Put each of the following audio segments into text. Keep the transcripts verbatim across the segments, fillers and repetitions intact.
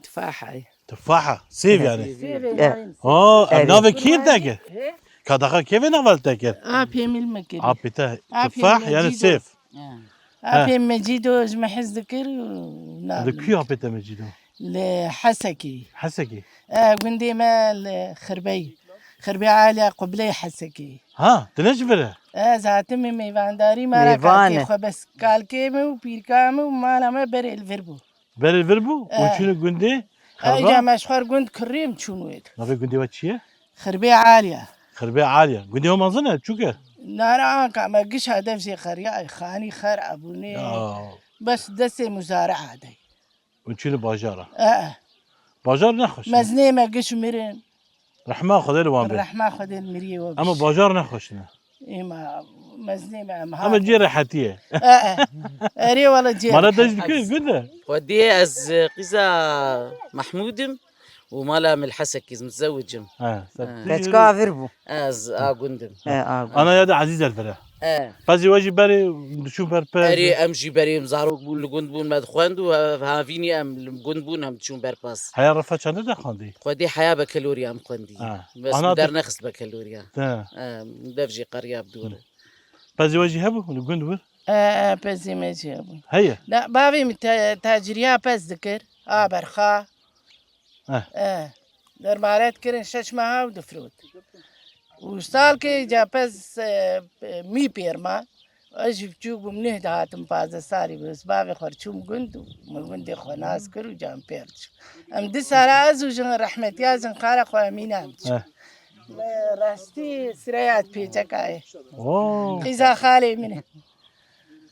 Tufahayê. Tufaha. Sêv yani. Sêvê E. navê. Ha, Erê. navê kî te kir? He? Kadaxa kevê nava te kir? Apê min me kir. Apê te. Apê Tufah yani Mecîdo. sêv. Ha. Apê Mecîdo ji me hez dikir û Li navê kî min. apê te Mecîdo? Li Hesekî. Hesekî. E, gundê me li Xirbey. Xirbê Aliya Qubley Hesekî. Ha, tu ne ji vir e? Ez hatim mêvandarî mala Mêvan kalkê e. xwe bes kalkê me û pîrka me û mala me berê li vir bû. Berê vir bû? Û Eh. çûne gundê? Ew Xerba? ca me ji xwe gund kirîm çûn wê. Navê gundê we çi ye? Xirbê Aliye. Xirbê Aliye. Gundê we mezin e, çûk e? Nara anka me giş hedef jê xeriya, xanî xer ebûnê. Ya. Bes destê muzara adey. Û çûne bajara. Eh. Bajar nexweş e. Meznê me giş mirin. Rehma Xwedê li wan be. Rehma Xwedê li miriyê we Ama biş. bajar nexweş ne. Êma meznê me em Ama hatin. cê rehetî ye. E, e. Erê wala cê Mara rehet dej dikir ez. gund e. Xwedê ez, e, qîza Mehmûd im û mala min li Hesekî ez mizewicim. Ha, sen Ha. tu Keçka jî- vir bû. Ez a gund im. E, a gund. Ana ya da Ezîz el vere. E. Pezê we jî berê diçûn ber pez. Erê em jî berê em zarok bûn li gund bûn me dixwend û he-, havînî em li gund bûn em diçûn ber pez. Heya refa çende de xwendî? Xwedê heya bekelorî em xwendî. Ha. Bes Ana min te- dernexist bekelorî. Te. Em dev jî qeriya bi dûr. Pezê we jî hebû li gund wir? E, e, pezê me jî hebû. Heye. Na, bavê min te-, taciriya pez dikir. A berxa. Eh. Eh, dermaret kirin şeş meha û difrot. Û salkê ca pez, eh, mî pêr ma. Ez jî biçûk bûm, neh dihatim, pazdeh salî bû. Ez bavê xwe çûm gund û min gundê xwe nas kir û can pêr diçû. Em di sala ez û jin rehmetiya jin xara xwe Emîne em diçû. Eh. Me rastî sireya pêçeka ye. Oo. Qîza xalê min e.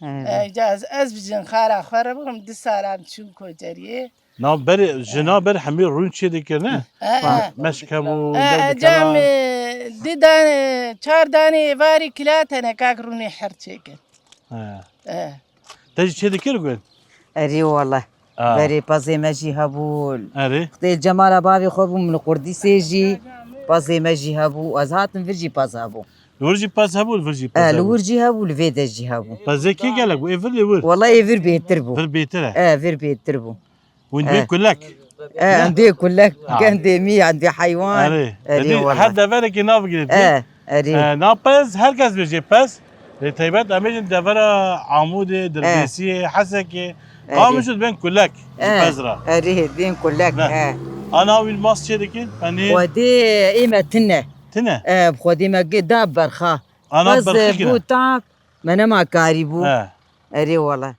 Evet. Eh, ca ez, ez bi jin xara xwe re bûm, di sala em çûm koçeriyê. Na berê, jina ber hemî rûn çê dikir, ne? E, e. Meşk hebû, E, dev e, cam, dikela. e, di dane, çar dane êvarî kila tenekak rûnê her çêkin. E. E. Te jî çê dikir gund? Erê wele. A. Berê pezê me jî hebû. Erê. Xwedê cemala bavê xwe bû min qurdîsê jî. Pezê me jî hebû. Ez hatim vir jî pez hebû. Li wir jî pez hebû, li vir jî pez E, li hebû. wir jî hebû, li vê de jî hebû. Pezê kê gelek bû? Ê vir lê wir? Wele ê vir bêtir bû. Vir bêtir e. E, vir bêtir bû. Hûn dibê E. kulek? E, em dê kulek, Ha. em dê mî, em dê heywan. Erê. Erê Didî, wele. her deverekê navgirê dê. E, erê. E, na pez, her kes bêjê pez. Lê taybet em bêjin devera Amûdê, Dirbêsiyê, Hesekê. Erê. Qamişo dibên kulek ji E, pez re. erê, bên kulek, Ne. e. Ana wî mas çê dikin? Penê Xwedê ê me tine. Tine? E, bi Xwedê me gi-, da berxa. Ana Bes, berxî e, kine. bû tak, me nema karî bû. He. Erê wele.